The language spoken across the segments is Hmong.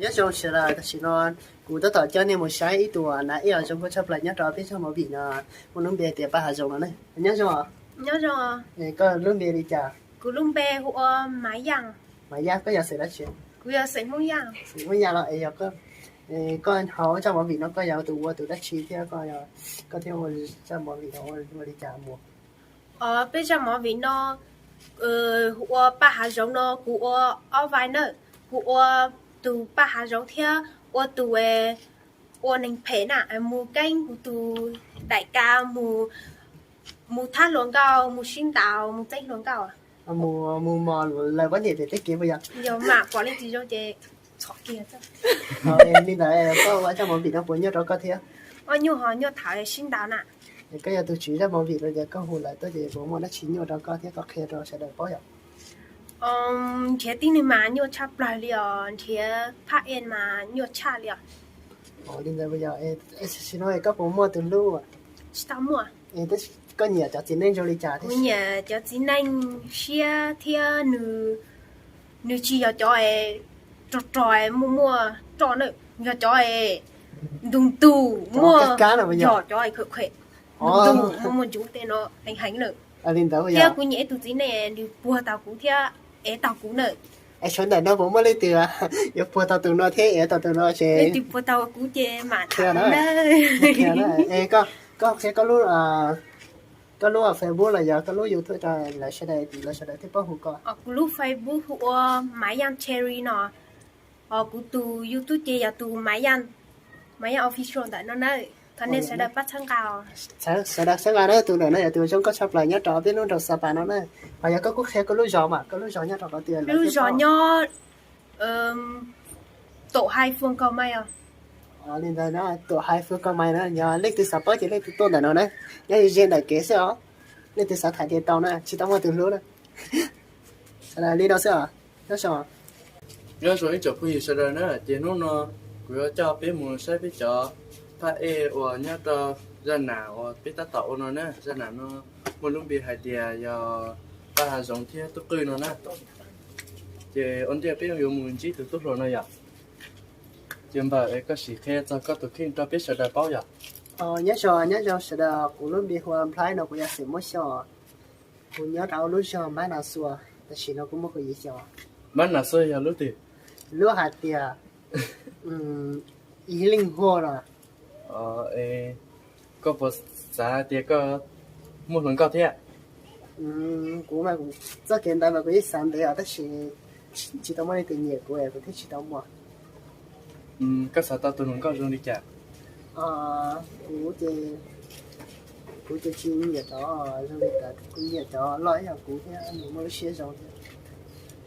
Nyob zoo sawv daws, tam sim no kuv tab tom coj nej mus saib ib tug nav ej zoo nkauj tshaj plaws nyob rau peb zaj movie no, muaj lub npe tias Paj Hav Zoov no ne. Nyob zoo. Koj lub npe li cas? Kuv lub npe hu ua Maiv Yaj. Maiv Yaj, koj yog xeem dab tsi? Kuv yog xeem Hmoob Yaj. Xeem Hmoob Yaj los es yog koj, koj hauv zaj movie no koj yog tus ua tus dab tsi thiab koj, koj thiaj ua zaj movie no ua li cas mus? Peb zaj movie no hu ua Paj Hav Zoov no kuv ua ob vai na. Kuv ua tus Paj Hav Zoov thiab ua tus ua neeg phem na, mus keeb kuv tus daim ka mus, mus thab hluas nkauj, mus sib ntaus, mus txeeb hluas nkauj. Mus mos lawv poj niam pem tej kev puas yog? Yog mam pom leej twg zoo ces txhom kiag. Li ntawd koj ua zaj movie no puas nyuaj rau koj thiab? Ob nyuaj ho nyuaj thaum sib ntaus na. Koj yog tus tswv zaj movie no ces koj hu lawv tuaj ces puas muaj dab tsi nyuaj rau koj thiab koj qhia rau sawv daws paub yom? Nrhiav tib neeg mas nyuaj tshaj plaws li os, nrhiav phab ej mas nyuaj tshaj li os. Li ntawd puas yog? Tam sim no koj puas muaj tus hlub? Tsis tau muaj. Koj nyiam cov txiv neej zoo li cas? Kuv nyiam cov txiv neej siab thiab nws, nws tsis yog cov rog rog muaj muaj roj na, yog cov ntug ntug muaj, yog cov khuem khuem, ntug ntug muaj muaj ntsuv tej no heev heev na. Thiab kuv nyiam ib tug txiv neej nws puag tau kuv thiab ev tau kuv na. Es sawv ntawm no puas muaj leej twg yuav puag tau tus no thiab ev tau tus no ces leej twg puag tau kuv ces mam tham na. Koj qhia koj lub Facebook los yog koj lub YouTube rau lawv sawv daws, lawv sawv daws thiaj paub hu koj. Kuv lub Facebook hu ua Maiv Yaj Cherry no. Ho kuv tus YouTube ces yog tus Maiv Yaj, Maiv Yaj Official ntawm no na. Thov nej sawv daws pab txhawb nqa. Sawv daws txhawb nqa na, tus ntawm no yog tus zoo nkauj tshaj plaws nyob rau peb lub nroog Xa Pas no na. Ho yog koj kuj qhia koj lub zos mas, koj lub zos nyob rau qhov twg? Lub zos nyob Tuam Hais Fuas Kaus Mais os. Li ntawd na, Tuam Hais Fuas Kaus Mais na, yog leej twg xav paub ces leej twg tuaj ntawm no na, nyob ze ntawm kev xwb os. Leej twg xav tham ces tau na, tsis tau muaj tus hlub na. Sawv daws li no xwb os. Nyob zoo, nyob zoo ib tsoom phooj ywg sawv daws na, ces hnub no kuv yuav coj peb mus saib peb cov phab ej uas nyob rau zaj nam uas peb tab tom ua no na. Zaj nam no muaj lub npe hais tias yog Paj Hav Zoov thiab Tub Qwj no na. Ces ua ntej peb yuav mus ntsib tus tub hluas no yom. Ces npawg, koj sim qhia txog koj tus kheej rau peb sawv daws paub yom. Nyob zoo, nyob zoo sawv daws, kuv lub npe hu ua Nplhaib no, kuv yog xeem Muab Xyooj. Kuv nyob rau lub zos Npab Nas Xuas, tam sim no kuv muaj kaum yim xyoo. Npab Nas Xuas yog lub twg? Lub hais tias Ib Leej Huaj no. Koj puas xav tias koj muaj hluas nkauj thiab? Kuv mas txoj kev ntawd mas kuv yeej xav ntev os, tab sis tsis tau muaj leej twg nyiam kuv es kuv thiaj tsis tau muaj. Koj xav tau tus hluas nkauj zoo li cas? Kuv ces, kuv ces tsis nyiam cov zoo li cas, kuv nyiam cov loj ib yam kuv thiab nws muaj lub siab zoo thiab.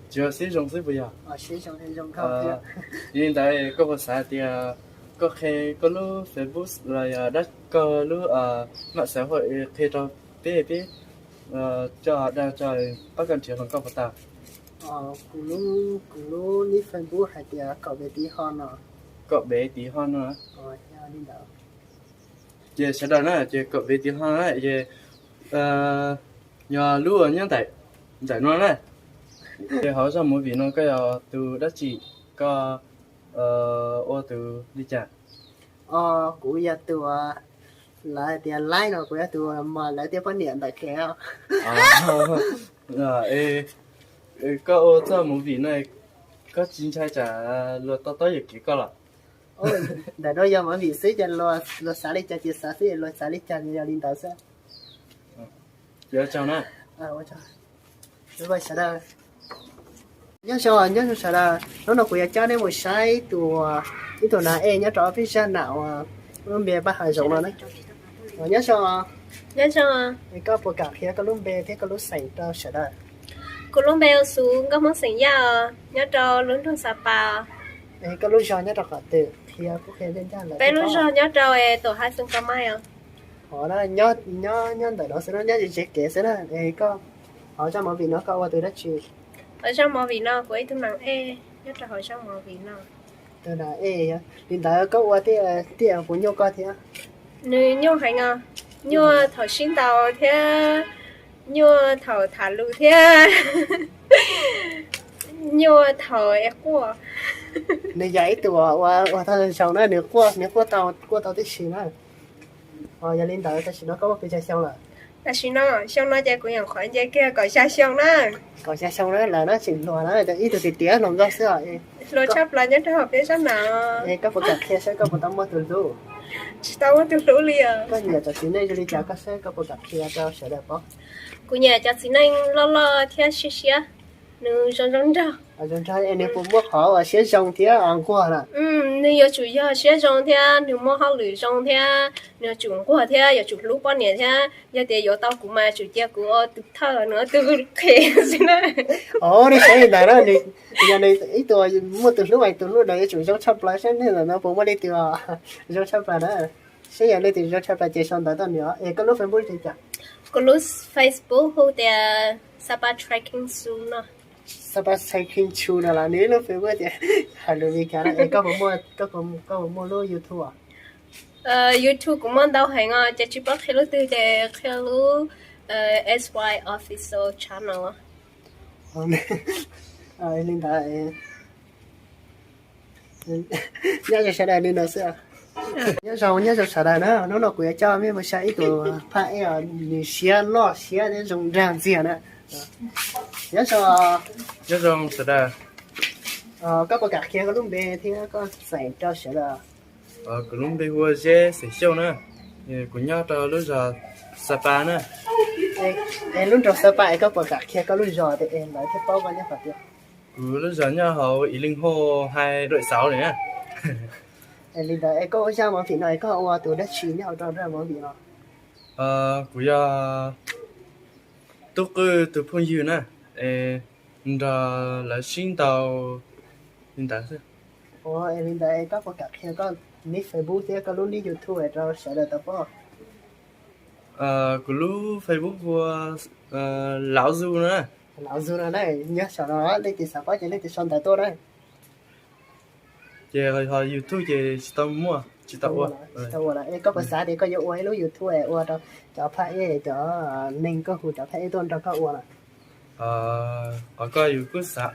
Tsis yog siab zoo xwb puas yog? Siab zoo thiab zoo nkauj thiab. Yog li ntawd koj puas xav tias koj qhia koj lub Facebook los yog dab, koj lub mạng xã hội qhia rau peb, peb coj dag tso, pab koj nrhiav hluas nkauj puas tau? Kuv lub, kuv lub nick Facebook hais tias Kaum Bev Tiv Ho no. Kaum Bev Tiv Ho no. Li ntawd. Ces sawv daws na, ces Kaum Bev Tiv Ho na, ces yog lub uas nyob ntawm, ntawm no na. Ces hauv zaj movie no koj yog tus dab tsi, koj ua tus li cas? Kuv yog tus, lawv tias laib no, kuv yog tus mos lawv tej poj niam ntawm kev. Koj ua txoj movie no, koj tsis ntshai tsam luag to taub yuam kev koj los? Ntawm no yog movie xwb ces luag xav li cas ces xav xwb, luag xav li cas yog li ntawd xwb. Ua tsaug na. Sawv daws, nyob zoo, nyob zoo sawv daws, hnub no kuv yuav coj nej mus saib ib tug, ib tug nav ej nyob rau peb zaj nam uas lub npe Paj Hav Zoov no na. Nyob zoo. Nyob zoo. Koj puas kam qhia koj lub npe thiab koj lub xeem rau sawv daws? Kuv lub npe hu Xus, nkauj Hmoob xeem Yaj os, nyob rau lub nroog Xa Pas. Koj lub zos nyob rau qhov twg? Qhia kuj qhia ncaj ncaj lawm. Peb lub zos nyob rau Tuam Hais Xeev Kos Maiv os. Nyob, nyob ntawm no xwb na, nyob ze kev xwb na. Koj hauv zaj movie no koj ua tus dab tsi? Hauv zaj movie no kuv ib tug nav ej nyob rau hauv zaj movie no. Tus nav ej, li ntawd koj ua tias, tias puas nyuaj koj thiab? Nws nyuaj heev os, nyuaj thaum sib ntaus thiab nyuaj thaum tham lus thiab. Nyuaj thaum es quaj. Nws yog ib tug uas ua tau zoo na, nws quaj, nws quaj tau, quaj tau tib si na. Yog li ntawd tam sim no koj muaj pes tsawg xyoo lawm? Tam sim no, xyoo no ces kuv nyuam qhuav nce kiag kaum xya xyoo na. Kaum xya xyoo na, lawv no tseem hluas na, ib tug tiav tiav hluas nkauj xwb os. Hluas tshaj plaws nyob rau hauv peb sab na. Es koj puas kam qhia saib koj puas tau muaj tus hlub? Tsis tau muaj tus hlub li os. Koj nyiam cov txiv neej zoo li cas koj saib koj puas kam qhia rau sawv daws paub? Kuv nyiam cov txiv neej loj loj thiab siab siab, nws zoo zoo nraug. Zoo nraug es nws puas muaj qhov uas siab zoo thiab nquag na? Nws yuav tsum yog siab zoo thiab nws muaj hauj lwm zoo thiab nws yuav tsum nquag thiab yuav tsum hlub poj niam thiab. Yog tias yuav tau kuv mas tsum cia kuv ua tus thawj nws ua tus qhev xwb na. Os, nej saib li ntawd na, yog nws ib tug muaj tus hlub, tus hlub ntawd yuav tsum zoo tshaj plaws saib nej ntawm no puas muaj leej twg zoo tshaj plaws na. Saib yog leej twg zoo tshaj plaws ces sau ntawv tuaj nws. Es koj lub Facebook li cas? Kuv lub Facebook hu tias Sapa Trekking Zoo no. Sapa Trekking Zoo no los nws lub Facebook tias hais lus Meskas na. Es koj puas muaj lub YouTube os? YouTube kuv muaj ntau heev os, ces tsis paub qhia lub twg ces qhia lub S Y Official Channel. Li ntawd, nyob zoo sawv daws li no xwb. Nyob zoo, nyob zoo sawv daws na, hnub no kuv yuav coj mej mus saib ib tug phaj ej os, nws siab loj siab thiab zoo nraug ntxiag na. Nyob zoo, nyob zoo sawv daws. Koj puas kam qhia koj lub npe thiab koj txais rau sawv daws? Kuv lub npe hu ua Zeb Xeem Xyooj na, kuv nyob rau lub zos Sapa na. Es lub nroog Sapa es koj puas kam qhia koj lub zos tias es lawv thiaj paub koj nyob qhov twg? Kuv lub zos nyob hauv Ib Leej Hoj Hais Dawm Xauv li na. Es li ntawd es koj ua zaj movie no es koj ua tus dab tsi nyob hauv rau zaj movie no? Kuv yog Tub Qwj tus phooj ywg na, es nrog lawv sib ntaus li ntawd xwb. Ua li ntawd es koj puas kam qhia koj nick Facebook thiab koj lub nick YouTube rau sawv daws tau paub? Kuv lub Facebook hu ua Lav Zu no na. Lav Zu no na, nyob saum no leej twg xav paub ces leej twg sau ntawv tuaj na. Ces ho YouTube ces tsis tau muaj, tsis tau ua. Tsis tau ua lawm. Es koj puas xav tias koj yuav ua ib lub YouTube es ua rau cov phaj ej, cov neeg koj hu cov phaj ej tuaj nrog koj ua lawm? Qhov ko yus kuj xav,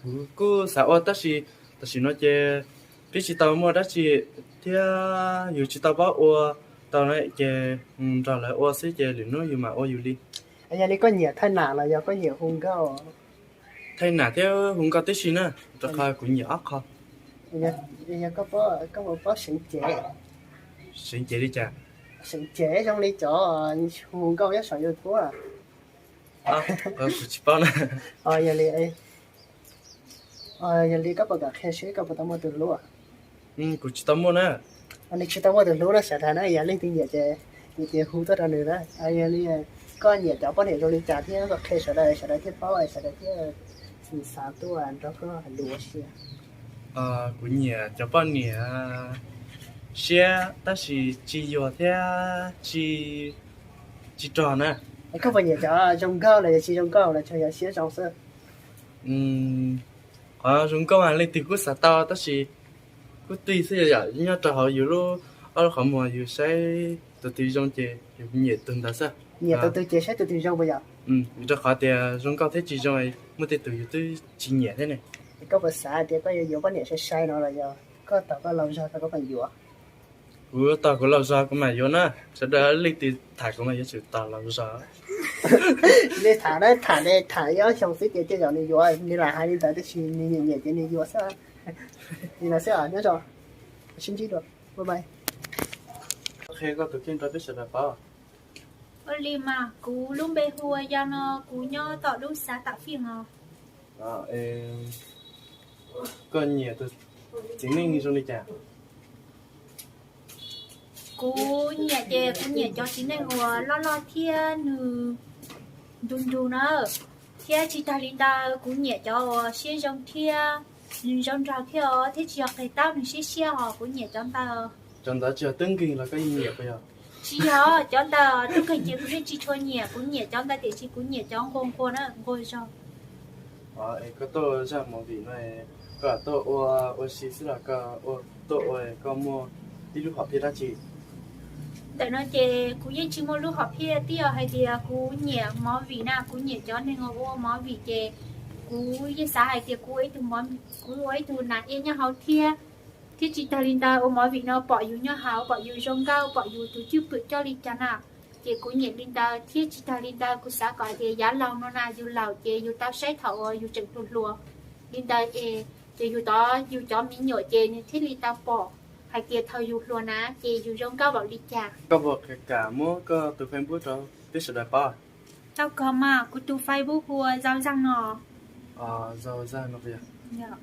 kuv kuj xav ua tab sis tam sim no ces twb tsis tau muaj dab tsi thiab yus tsis tau paub ua tau na ces nrog lawv ua xwb ces lwm hnub yus mam ua yus li. Yog li koj nyiam thaij nam los yog koj nyiam hu nkauj? Thaij nam thiab hu nkauj tib si na, rau qhov kuv nyiam ob qho. Yog koj puas paub seev cev? Seev cev li cas? Seev cev zoo li cov hu nkauj nyob saum YouTube. Kuv tsis paub na. Yog li, yog li koj puas kam qhia seb koj puas tau muaj tus hlub? Kuv tsis tau muaj na. Nws tsis tau muaj tus hlub na sawv daws na, yog leej twg nyiam ces hu tuaj rau nws na. Yog li koj nyiam cov poj niam zoo li cas thiab koj qhia sawv daws, sawv daws thiaj paub, sawv daws thiaj xav tuaj nrog koj lus ua si. Kuv nyiam cov poj niam siab tab sis tsis yuag thiab tsis, tsis rog na. Koj puas nyiam cov zoo nkauj los yog tsis zoo nkauj los tsuas yog siab zoo xwb? Qhov zoo nkauj mas leej twg kuj xav tau tab sis kuj tij xwb yom, nyob rau hauv yus lub, ob lub qhov muag yus saib tus twg zoo ces yus nyiam tus ntawd xwb. Nyiam tus twg ces saib tus twg zoo puas yog? Rau qhov tias zoo nkauj thiab tsis zoo, muaj tej tus yus twb tsis nyiam thiab ne. Koj puas xav tias koj yuav yuav poj niam sai sai no los yog koj tos koj laus zog tau koj mam yuav? Kuv tos kuv laus zog kuv mam yuav na. Sawv daws leej twg tham kuv mas yuav tsum tos laus zog. Nej tham na, tham ne, tham ib ob xyoos xwb ces tej zaum nws yuav, nws lam hais li ntawd tab sis nws nyiam nyiam ces nws yuav xwb. Li no xwb os, nyob zoo, sib ntsib dua, bye bye. Qhia koj tus kheej rau peb sawv daws paub. Ua li mas kuv lub npe hu ua Yaj no, kuv nyob tom lub xav tam fij no. Koj nyiam tus txiv neej zoo li cas? Kuv nyiam ces kuv nyiam cov txiv neej uas loj loj thiab nws nrug nrug na, thiab tsis tag li ntawd kuv nyiam cov uas siab zoo thiab nws zoo nraug thiab os, thiab tsis yog qis taub, nws siab siab os, kuv nyiam cov ntawd. Cov ntawd tsis yog tub nkeeg los koj yeej nyiam puas yog? Tsis yog, cov ntawd tub nkeeg ces kuv yeej tsis tshua nyiam, kuv nyiam cov ntawd tiam sis kuv nyiam cov nquag nquag na, nquag zog. Es koj tuaj zaj movie no, koj tuaj ua ua si xwb los koj tuaj ua koj muaj ib lub hom phiaj dab tsi? Ntawm no ces kuv yeej tsis muaj lub hom phiaj, twb yog hais tias kuv nyiam movie na, kuv nyiam cov neeg uas ua movie ces Kuv yeej xav hais tias kuv ua ib tug mov, kuv ua ib tug nas ej nyob hauv thiab, thiab tsis tag li ntawd ua movie no pom yus nyob hauv, pom yus zoo nkauj, pom yus tus cwj pwm coj li cas na, ces kuv nyiam li ntawd. Thiab tsis tag li ntawd kuv xav kom hais tias yav laug no na yus laus ces yus tau saib thaum uas yus tseem hluas hluas li ntawd es, ces yus tod yus cov me nyuam ces nws thiaj li tau pom hais tias thaum yus hluas na ces yus zoo nkauj npaum li cas. Koj puas kam muab koj tus Facebook rau peb sawv daws paub? Tau kawg mas, kuv tus Facebook hu ua Zau Zaj no. Zau Zaj no puas yog?